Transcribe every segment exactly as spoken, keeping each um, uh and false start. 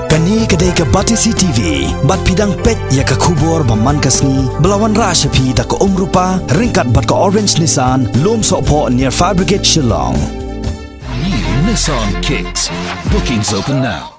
Kane ka dei ka Batesi T V, bad phi dang peit ïa ka khubor ba man ka sngi, ba la wanrah sha phi da ka Umrupa, ryngkat bad ka Orange Nissan, Lum Sohphoh near Fire Brigade Shillong. New Nissan Kicks. Bookings open now.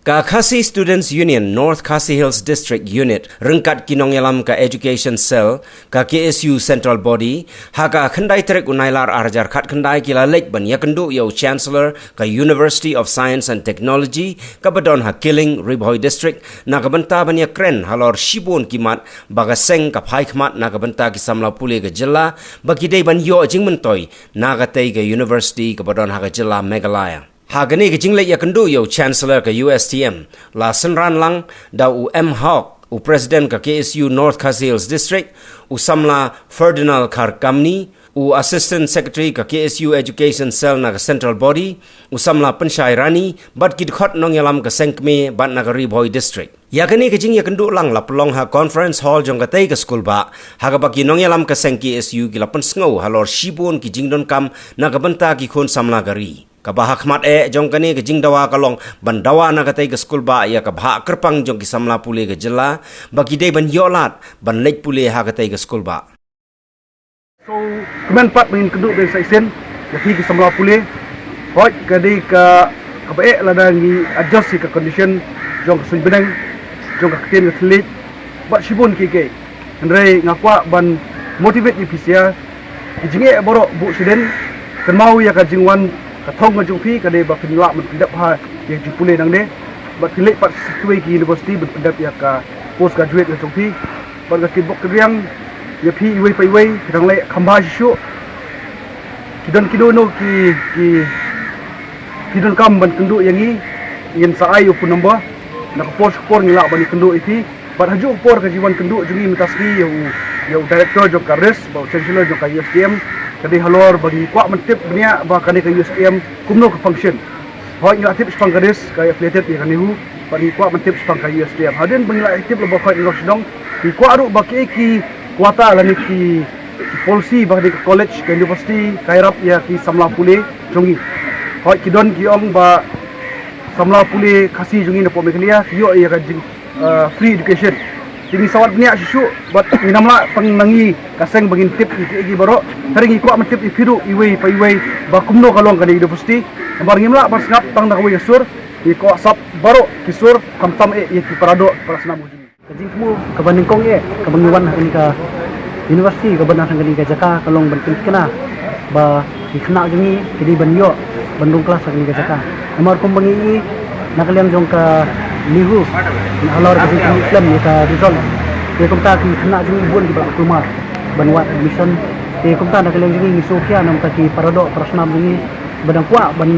Ka Khasi Students Union North Khasi Hills District Unit ryngkat ki nongïalam ka Education Cell, ka K S U Central Body, ha ka khyndai tarik u Nailar ar hajar khatkhyndai ki la leit ban ïakynduh ïa u Chancellor ka University of Science and Technology, kaba don ha Killing, Ri Bhoi District, na ka bynta ban ïakren halor shibun ki mat ba ka seng ka phai khmat na ka bynta ki samla pule ka jylla, ba ki dei ban ïoh jingmyntoi na katei ka university kaba don ha ka jylla Meghalaya. Ha kane ka jingleit ïakynduh ïa u Chancellor ka U S T M, la synran lang da u M Hawk, u President ka K S U North Khasi Hills District, u samla Ferdinand Kharkamni, u Assistant Secretary ka K S U Education Cell na ka Central Body, u samla Pynshai Rani, bad ki dkhot nongïalam ka seng kmie bad na ka Ri Bhoi District. Ïa kane ka jingïakynduh lang la pynlong ha Conference Hall jong katei ka skul bah, ha kaba ki nongïalam ka seng K S U ki la pynsngew halor shibun ki jingdonkam na ka bynta ki khun samla ka ri. Kaba ha khmat eh jong kane ka jingdawa ka long ban dawa na katei ka skul bah ïa ka bhah kyrpang jong ki samla pule ka jylla, ba ki dei ban ïoh lad ban leit pule ha katei ka skul bah. So, kmen pat ba ngin kynduh bad sa shisien ïa phi ki samla pule. Hooid, ka dei ka, kaba eh lada ngi adjust ïa ka condition jong ka suiñ bneng, jong ka ktien ka thylliej, bad shibun kiei kiei. Hynrei nga kwah ban motivate ïa phi sha ki jingeh baroh buh shadien. Kynmaw ïa ka jingwan ka thong ka jong phi, ka dei ba phin lah ban pyndep ha ïa ka jingpule nangne, bad phin leit pat sha kiwei ki university ban pyndep ïa ka post graduate ka jong phi. Bad ka kitbok kitrwiang ïa phi iwei pa iwei, ki dang leh kham bha shisha. Ki don kino kino ki, ki, ki donkam ban kynduh ïa ngi, ngin sa ai ïa u phone number. Na ka por sha ka por ngi lah ban ïakynduh ïa phi. Bad ha kajuh ka por ka jingwan kynduh jong ngi mynta sngi ïa u, ïa u director jong ka RIS bad u chancellor jong ka U S T M, ka dei halor ba ngi kwah ban tip bniah ba kane ka U S T M kumno ka function. Hooid, ngi la tip shaphang ka RIS ka affiliated ïa ka NEHU, bad ngi kwah ban tip shaphang ka U S T M. Hadien ba ngi la tip lyngba ka Hooid Nongshong, ngi kwah ruh ba kiei ki kwata lane ki, ki policy ba ka dei ka college, ka university ka ïarap ïa ki samla pule jong ngi. Hooid, ki don ki ong ba samla pule Khasi jong ngi napoh Meghalaya ki ïoh ïa ka jing, uh, free education. Te ngi sa wad bniah shisha, bad ngim lah tang na ngi ka seng ba ngin tip ïa kiei kiei baroh. Hynrei ngi kwah ban tip ïa phi ruh iwei pa iwei ba kumno ka long kane ka university. Namar ngim lah ban sngap tang na kawei ka sur, ngi kwah sngap baroh ki sur, khamtam eh ïa ki paradoh parasnam. Ka jingthmu kaba nyngkong eh kaba ngi wan ha kane ka university, kaba na ha kane ka jaka, ka long ban pynthikna ba ki khynnah jong ngi ki dei ban ïoh ban rung klas ha kane ka jaka. Namar kumba ngi i na ka liang jong ka NEHU, halor ka jingthmu khlem ïa ka result, te kumta ki khynnah jong ngi bun kiba la kulmar ban wad admission. Te kumta na ka liang jong ngi, ngi sngewkhia na ka bynta ki paradoh parasnam jong ngi ba dang kwah ban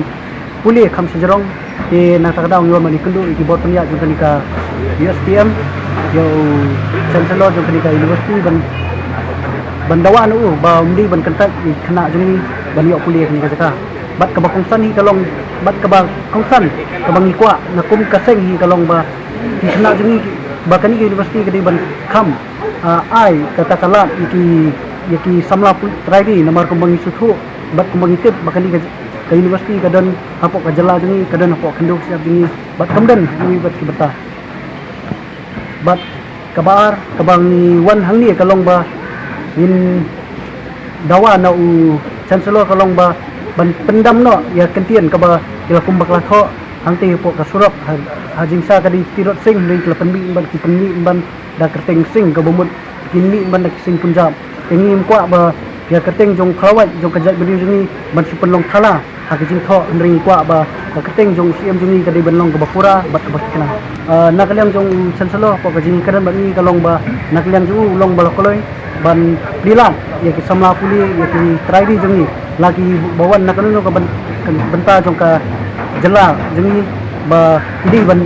pule kham shajrong. Te na kata ka daw ngi wan ban ïakynduh ïa ki bor pynïaid jong kane ka U S T M, ïa u chancellor jong kane ka university ban, ban dawa na u ba um dei ban kyntait ïa ki khynnah jong ngi ban ïoh pule ha kane ka jaka. Bad kaba kongsan hi ka long, bad kaba kongsan kaba ngi kwah na kum ka seng hi ka long ba ki khynnah jong ngi, ba kane ka university ka dei ban kham, ah, ai kata ka lad ïa ki, ïa ki samla pu-, trai ri, namar kumba ngi sngewthuh bad kumba ngi tip ba kane ka, ka university ka don hapoh ka jylla jong ngi, ka don hapoh ka khyndew ka shyiap jong ngi, bad kam don ha kiwei pat ki bynta. Bad kaba ar kaba ngi wan hangne ka long ba ngin dawa na u chancellor ka long ba ban pyndam noh ïa ka ktien kaba ki la kum ba ki la thoh hangtei hapoh ka surok, ha, ha jingshah ka dei Tirot Sing, hynrei ki la pynmih ban, ki pynmih ban da kyrteng Sing kaba mut kin mih ban da ki Sing Punjab. Te ngim kwah ba ïa ka kyrteng jong u khlawait jong ka jaitbynriew jong ngi ban shu pynlong thala ha ka jingthoh, hynrei ngi kwah ba ka kyrteng jong u Siem jong ngi ka dei ban long kaba pura bad kaba thikna. Ah, na ka liang jong u chancellor, hapoh ka jingkren bad ngi ka long ba na ka liang jong u, u long ba la kloi ban plie lad ïa ki samla pule, ïa ki trai ri jong ngi, la ki ba wan na kano kano ka byn-, ka bynta jong ka jylla jong ngi, ba ki dei ban,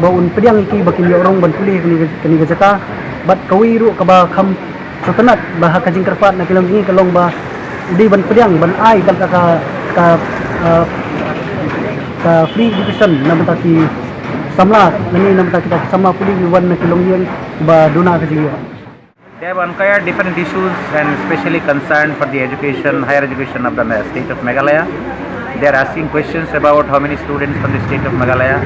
ba un pdiang ïa ki ba kin ïoh rung ban pule ha kane ka, kane ka jaka. Bad kawei ruh kaba kham sngewtynnat ba ha ka jingkyrpad na ka liang jong ngi ka long ba u dei ban pdiang ban ai kata ka, ka, ah, ka free education na bynta ki samla, lane na bynta kita ki samla pule kiba wan na ki longïing ba duna ka jingïoh. They have inquired different issues and specially concerned for the education, higher education of the Ma-, state of Meghalaya. They are asking questions about how many students from the state of Meghalaya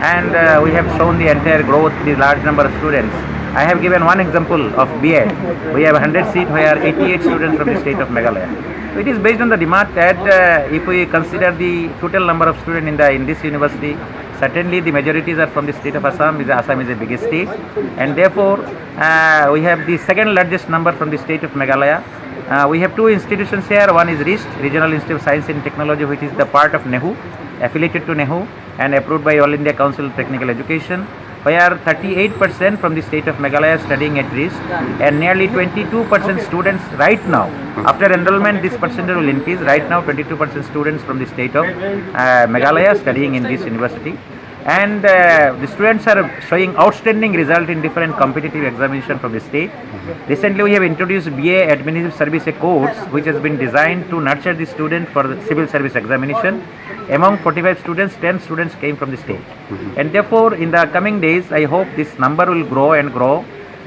And uh, we have shown the entire growth, the large number of students. I have given one example of B Ed. We have one hundred seat where eighty-eight students from the state of Meghalaya. So it is based on the demand that uh, if we consider the total number of students in the in this university, certainly the majorities are from the state of Assam. Is Assam is the biggest state, and therefore uh, we have the second largest number from the state of Meghalaya. Uh, we have two institutions here. One is RIST, Regional Institute of Science and Technology, which is the part of NEHU, affiliated to NEHU and approved by All India Council of Technical Education, where thirty-eight percent from the state of Meghalaya are studying at RIST, and nearly twenty-two percent students right now, after enrollment, this percentage will increase. Right now, twenty-two percent students from the state of uh, Meghalaya are studying in this university. And uh, the students are showing outstanding result in different competitive examination from the state. Recently, we have introduced B A Administrative Service, a course which has been designed to nurture the student for the civil service examination. Among forty-five students, ten students came from the state. And therefore, in the coming days, I hope this number will grow and grow.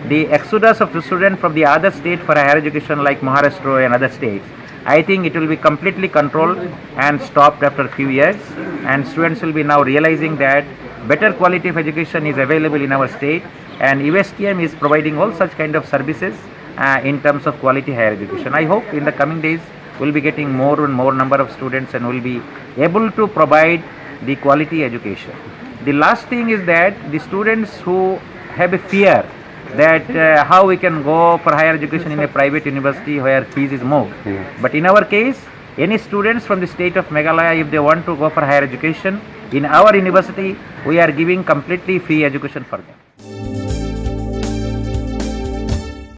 The exodus of the student from the other state for higher education, like Maharashtra and other states, I think it will be completely controlled and stopped after a few years. And students will be now realizing that better quality of education is available in our state, and U S T M is providing all such kind of services uh, in terms of quality higher education. I hope in the coming days we'll be getting more and more number of students and will be able to provide the quality education. The last thing is that the students who have a fear that uh, how we can go for higher education in a private university where fees is more. But in our case, any students from the state of Meghalaya, if they want to go for higher education, in our university, we are giving completely free education for them.